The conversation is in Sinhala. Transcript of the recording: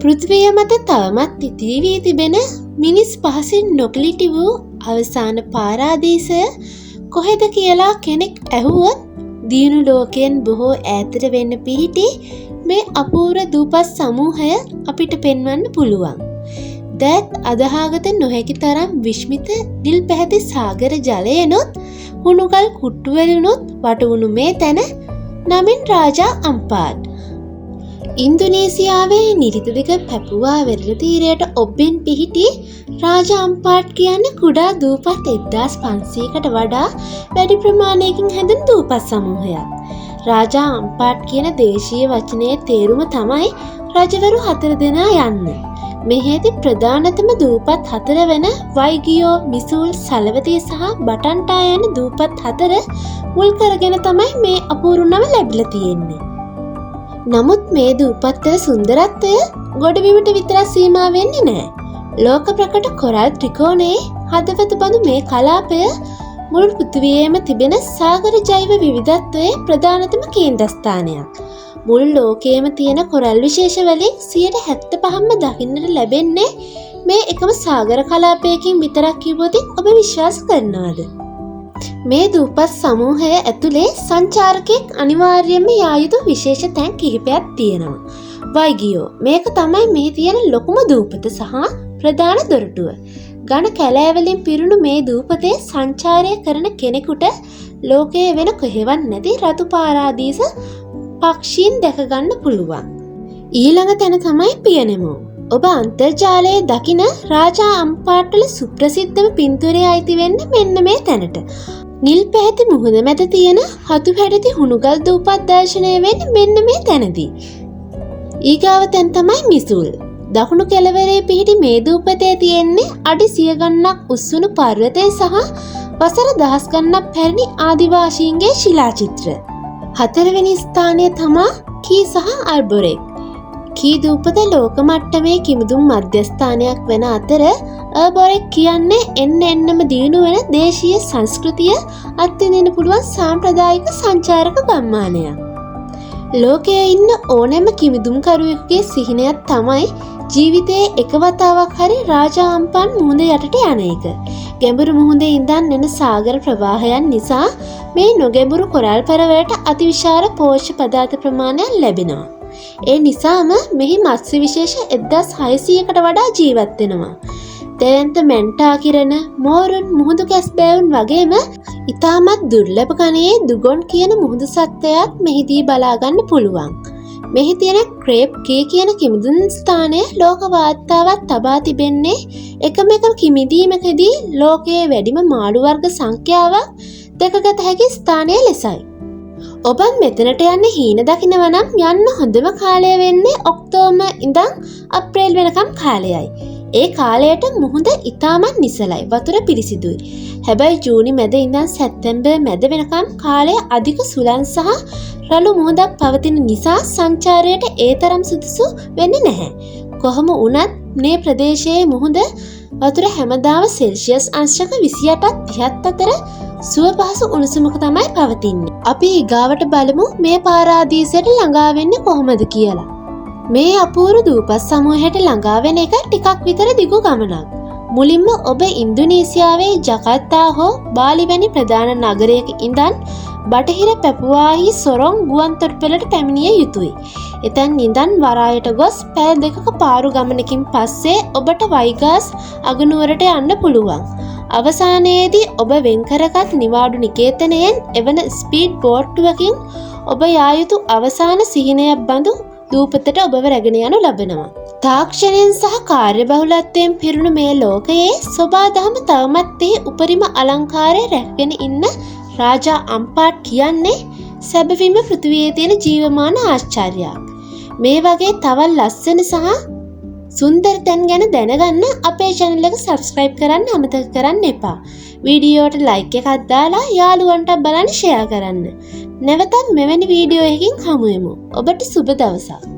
පෘථිවිය මත තවමත් ඉතිරි වී තිබෙන මිනිස් පහසින් නොකිලිටි වූ අවසාන පාරාදීසය කොහෙද කියලා කෙනෙක් ඇහුවොත් දියුණු ලෝකයෙන් බොහෝ ඈතට වෙන්න පිහිටි මේ අපූර්ව දූපත් සමූහය අපිට පෙන්වන්න පුළුවන්. දෑත් අදහාගත නොහැකි තරම් විශ්මිත නිල් පැහැති සාගර ජලයනොත් හුණුගල් කුට්ටුවලිනුත් වටවුණු මේ තැන නමින් රාජා අම්පාට්. ඉන්දුනීසියාවේ නිරිත දිග පැපුවා වෙරළ තීරයට ඔබ්බෙන් පිහිටි රාජා අම්පාට් කියන්නේ කුඩා දූපත් 1500කට වඩා වැඩි ප්‍රමාණයකින් හැදුණු දූපත් සමූහයක්. රාජා අම්පාට් කියන දේශීය වචනයේ තේරුම තමයි රජවරු හතර දෙනා යන්න. මෙහි ඇති ප්‍රධානතම දූපත් හතර වන වයිගියෝ, මිසූල්, සලවතී සහ බටන්ටා යන දූපත් හතර මුල් කරගෙන තමයි මේ අපූර්ව නම ලැබිලා තියෙන්නේ. නමුත් මේ දූපත්වල සුන්දරත්වය ගොඩබිමට විතරක් සීමා වෙන්නේ නෑ. ලෝක ප්‍රකට කොරල් ත්‍රිකෝණයේ හදවත බඳු මේ කලාපය මුළු පෘථිවියේම තිබෙන සාගර ජෛව විවිධත්වයේ ප්‍රධානතම කේන්ද්‍රස්ථානයක්. මුළු ලෝකයේම තියෙන කොරල් විශේෂ වලින් 75%ම දකින්නට ලැබෙන්නේ මේ එකම සාගර කලාපයකින් විතරක් කිව්වොත් ඔබ විශ්වාස කරනවද? මේ දූපත් සමූහය ඇතුලේ සංචාරකයෙක් අනිවාර්යයෙන්ම යා යුතු විශේෂ තැන් කිහිපයක් තියෙනවා. වයිගියෝ මේක තමයි මේ තියෙන ලොකුම දූපත සහ ප්‍රධාන දොරටුව. ඝන කැලෑවලින් පිරුණු මේ දූපතේ සංචාරය කරන කෙනෙකුට ලෝකයේ වෙන කොහෙවත් නැති රතු පාරාදීස පක්ෂීන් දැක ගන්න පුළුවන්. ඊළඟ තැන තමයි පියනෙමෝ. ඔබ අන්තර්ජාලයේ දකින රාජා අම්පාට්වල සුප්‍රසිද්ධම පින්තූරය අයිති වෙන්නේ මෙන්න මේ තැනට. නිල් පැහැති මුහුද මැද තියෙන හතු හැඩති හුණුගල් දූපත් දර්ශනය වෙන්නේ මෙන්න මේ තැනදී. ඊගාව තැන තමයි මිසුල්. දකුණු කෙළවරේ පිහිටි මේ දූපතේ තියෙන්නේ අඩි 100 ගණනක් උස්සුණු පර්වතය සහ වසර දහස් ගණනක් පැරණි ආදිවාසීන්ගේ ශිලා චිත්‍ර. හතරවෙනි ස්ථානය තමා කී සහ අර්බොරෙක්. කී දූපත ලෝක මට්ටමේ කිමිදුම් මධ්‍යස්ථානයක් වෙන අතර අර්බොරෙක් කියන්නේ එන්න එන්නම දියුණු වෙන දේශීය සංස්කෘතිය අත්විඳින්න පුළුවන් සාම්ප්‍රදායික සංචාරක ගම්මානයක්. ලෝකයේ ඉන්න ඕනෑම කිමිදුම්කරුවෙකුගේ සිහිනයක් තමයි ජීවිතයේ එක වතාවක් හරි රාජා අම්පන් මුහුද යටට යන එක. ගැඹුරු මුහුදේ ඉඳන් එන සාගර ප්‍රවාහයන් නිසා මේ නොගැඹුරු කොරල් පරවලට අතිවිශාල පෝෂ්‍ය පදාර්ථ ප්‍රමාණයක් ලැබෙනවා. ඒ නිසාම මෙහි මත්ස්‍ය විශේෂ 1600කට වඩා ජීවත් වෙනවා. දැවැන්ත මැන්ටා කිරණ, මෝරුන්, මුහුදු කැස්බෑවුන් වගේම ඉතාමත් දුර්ලභ ගණයේ දුගොන් කියන මුහුදු සත්වයාත් මෙහිදී බලාගන්න පුළුවන්. මෙහි තියෙන ක්‍රේප් කී කියන කිමිදුම් ස්ථානය ලෝක වාර්තාවක් තබා තිබෙන්නේ එකම එක කිමිදීමකදී ලෝකයේ වැඩිම මාළු වර්ග සංඛ්‍යාවක් දැකගත හැකි ස්ථානය ලෙසයි. ඔබත් මෙතනට යන්න හීන දකිනවා නම් යන්න හොඳම කාලය වෙන්නේ ඔක්තෝබර් ඉඳන් අප්‍රේල් වෙනකම් කාලයයි. ඒ කාලයට මුහුද ඉතාමත් නිසලයි, වතුර පිරිසිදුයි. හැබැයි ජූනි මැද ඉඳන් සැප්තැම්බර් මැද වෙනකම් කාලය අධික සුළං සහ රළු මුහුදක් පවතින නිසා සංචාරයට ඒ තරම් සුදුසු වෙන්නේ නැහැ. කොහොම වුණත් මේ ප්‍රදේශයේ මුහුද වතුර හැමදාම සෙල්සියස් අංශක 28ත් 30ත් අතර සුව පහසු උණුසුමක තමයි පවතින්නේ. අපි ඊගාවට බලමු මේ පාරාදීසයට ළඟා වෙන්නේ කොහොමද කියලා. මේ අපූර්ව දූපත් සමූහයට ළඟා වෙන එක ටිකක් විතර දිගු ගමනක්. මුලින්ම ඔබ ඉන්දුනීසියාවේ ජකාර්තා හෝ බාලි වැනි ප්‍රධාන නගරයක ඉඳන් බටහිර පැපුවාහි සොරොන් ගුවන් තොටුපළට පැමිණිය යුතුයි. එතැන් ඉඳන් වරායට ගොස් පැය දෙකක පාරු ගමනකින් පස්සේ ඔබට වයිගාස් අගනුවරට යන්න පුළුවන්. අවසානයේදී ඔබ වෙන් කරගත් නිවාඩු නිකේතනයෙන් එවන ස්පීඩ් බෝට්ටුවකින් ඔබ යා යුතු අවසාන සිහිනයක් බඳු දූපතට ඔබව රැගෙන යනු ලබනවා. තාක්ෂණයෙන් සහ කාර්යබහුලත්වයෙන් පිරුණු මේ ලෝකයේ සොබාදහම තවමත් එහි උපරිම අලංකාරය රැකගෙන ඉන්න රාජා අම්පාට් කියන්නේ සැබවින්ම පෘථිවියේ තියෙන ජීවමාන ආශ්චර්යයක්. මේ වගේ තවත් ලස්සන සහ සුන්දර තැන් ගැන දැනගන්න අපේ channel එක subscribe කරන්න අමතක කරන්න එපා. වීඩියෝට like එකක් දාලා යාළුවන්ටත් බලන්න share කරන්න. නැවතත් මෙවැනි වීඩියෝ එකකින් හමු වෙමු. ඔබට සුබ දවසක්.